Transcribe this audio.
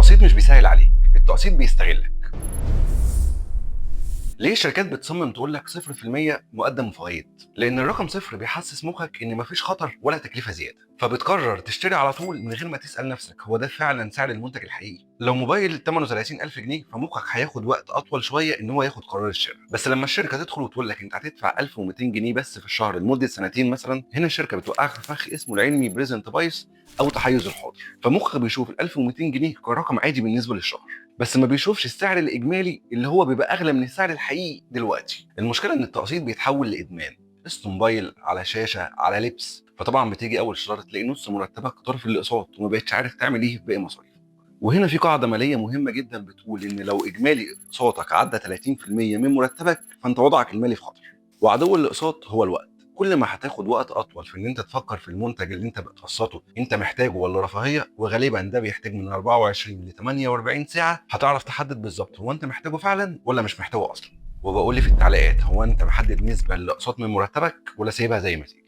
التقسيط مش بيسهل عليك، التقسيط بيستغلك. ليه الشركات بتصمم تقول لك 0% مقدم فوائد؟ لان الرقم صفر بيحسس مخك ان مفيش خطر ولا تكلفة زيادة، فبتقرر تشتري على طول من غير ما تسال نفسك هو ده فعلا سعر المنتج الحقيقي. لو موبايل ثمنه 30,000 جنيه فمخك هياخد وقت اطول شوية ان هو ياخد قرار الشراء. بس لما الشركة تدخل وتقول لك انت هتدفع 1200 جنيه بس في الشهر لمدة سنتين مثلا، هنا الشركة بتوقعك في فخ اسمه العلمي present bias او تحيز الحاضر. فمخك بيشوف ال 1200 جنيه كرقم عادي بالنسبة للشهر، بس ما بيشوفش السعر الاجمالي اللي هو بيبقى اغلى من السعر الحقيقي دلوقتي. المشكلة ان التقسيط بيتحول لادمان، قسط موبايل على شاشة على لبس، فطبعا بتيجي اول الشهر تلاقي نص مرتبك طار في الاقساط وما بقتش عارف تعمل ايه في باقي مصاريفك. وهنا في قاعدة ماليه مهمة جدا بتقول ان لو اجمالي اقساطك عدى 30% من مرتبك فانت وضعك المالي في خطر. وعدو الاقساط هو الوقت. كل ما هتاخد وقت اطول في ان انت تفكر في المنتج اللي انت بتقسطه انت محتاجه ولا رفاهيه، وغالبا ده بيحتاج من 24 ل 48 ساعة، هتعرف تحدد بالظبط هو انت محتاجه فعلا ولا مش محتاجه اصلا. وبقول لي في التعليقات، هو انت محدد نسبه للاقساط من مرتبك ولا سايبها زي ما تيجي؟